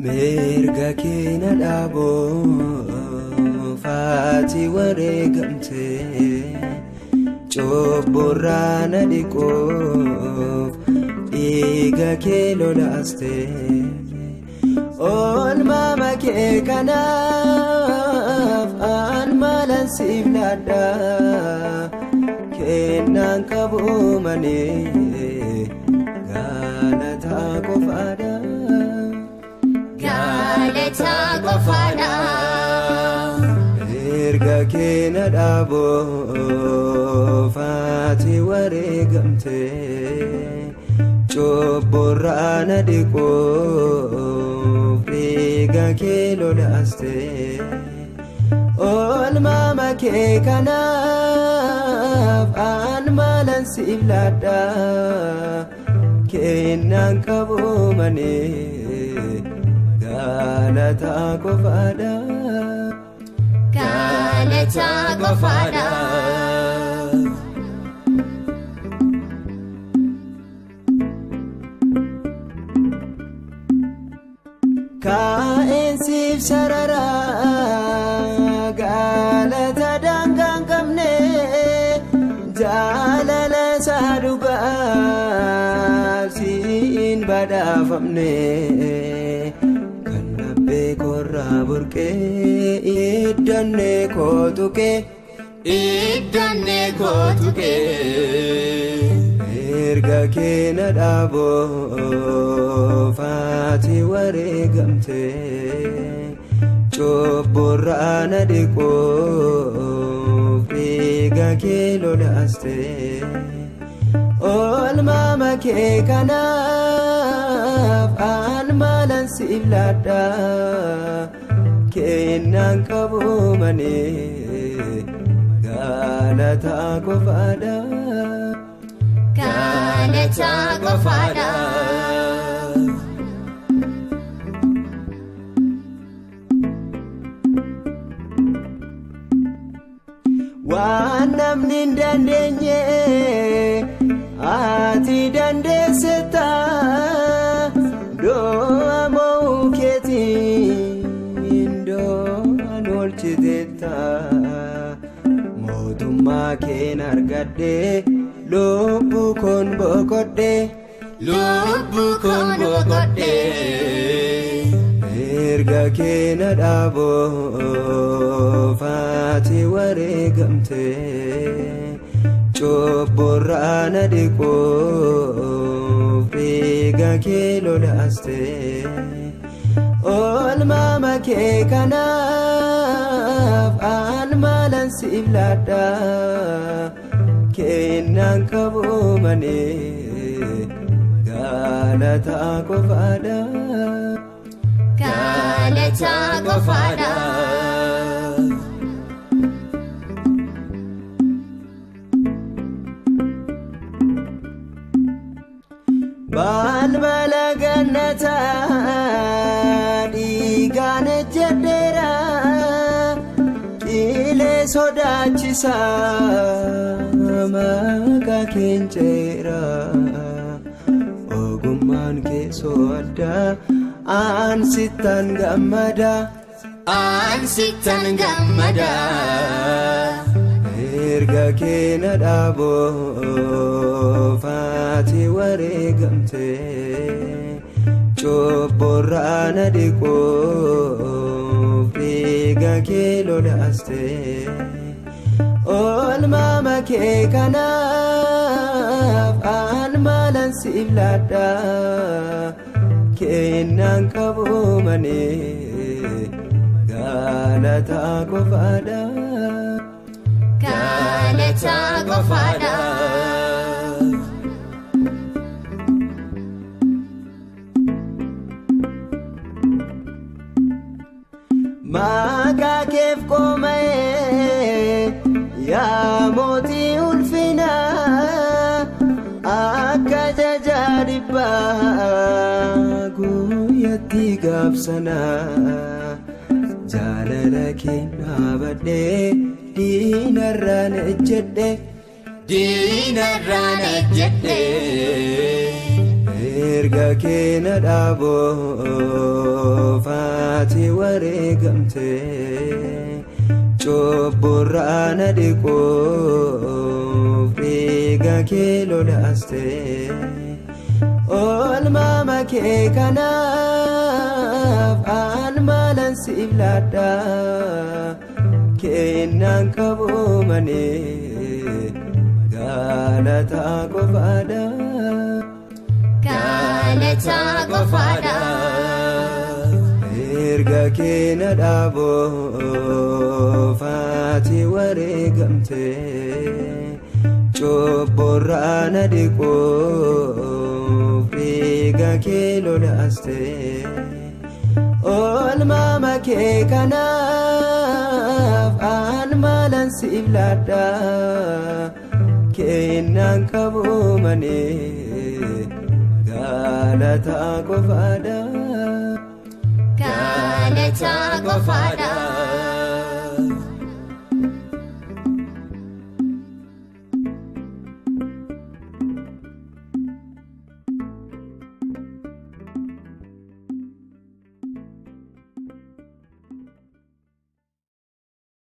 Mirga keena dhaaboo faati wareegamte cubburraa na dhiquuf dhiiga kee lolaaste. Oolmaa kee kanaaf an maalan siif laadha kennaan qabu malee galata qofaadha. Galata qofaadha. Erga keena dhaaboo faati wareegamte cubburraa na dhiquuf dhiiga kee lolaaste. Oolmaa kee kanaaf an maalan siif laadha kennaan qabu malee galata qofaadha. Galata qofaadha. Kaa'een siif sarara galata daangaa hin qabne jaalala isaa dhugaaf siin badhaafamne kan laphee koorraa burqee iddoonnee koo tuqee Iddoonnee koo tuqee. Erga keena dhaaboo faati wareegamte cubburraa na dhiquuf dhiiga kee lolaaste. Oolmaa kee kanaaf an maalan siif laadha kennaan qabu malee galata qofaadha. Galata qofaadha. Waan namni hin dandeenye ati dandeessetta du'a mo'uu keetiin du'a oolchiteetta. Mootummaa keen argadhe lubbuu koon boqodhe Lubbuu koon boqodhe. Erga keena dhaaboo faati wareegamte cubburraa na dhiquuf dhiiga kee lolaaste. Oolmaa kee kanaaf an maalan siif laadha kennaan qabu malee galata qofaadha. Galata qofaadha. Balbala gannataa dhiigaan ejjedheera qilee sodaachisaa maqaa keen ceera. Ogummaan keessoo addaa an sittan gammada. An sittan gammada. Erga keena dhaaboo faati wareegamte cubburraa na dhiquuf dhiiga kee lolaaste. Oolmaa kee kanaaf an maalan siif laadha kennaan qabu malee galata qofaadha. Galata qofaadha. Maqaa keef qooma'ee yaa mootii ulfinaa akka jajaa dhibbaa guyyatti gaabsanaa jaalala kennaa badhee diinarraan ejjedhe Diinarraan ejjedhe. Mirga keena dhaaboofaati wareegamte, cubburraa na dhiquuf dhiiga kee lolaaste. Oolmaa kee kanaaf aan maalan siif laadha, kennaan qabu malee galata qofaadha. Galata qofaadha. Erga keena dhaaboofaati wareegamte, cubburraa na dhiquuf dhiiga kee lolaaste. Oolmaa kee kanaaf aan maalan siif laadha, kennaan qabu malee galata qofaadha. Galata qofaadha.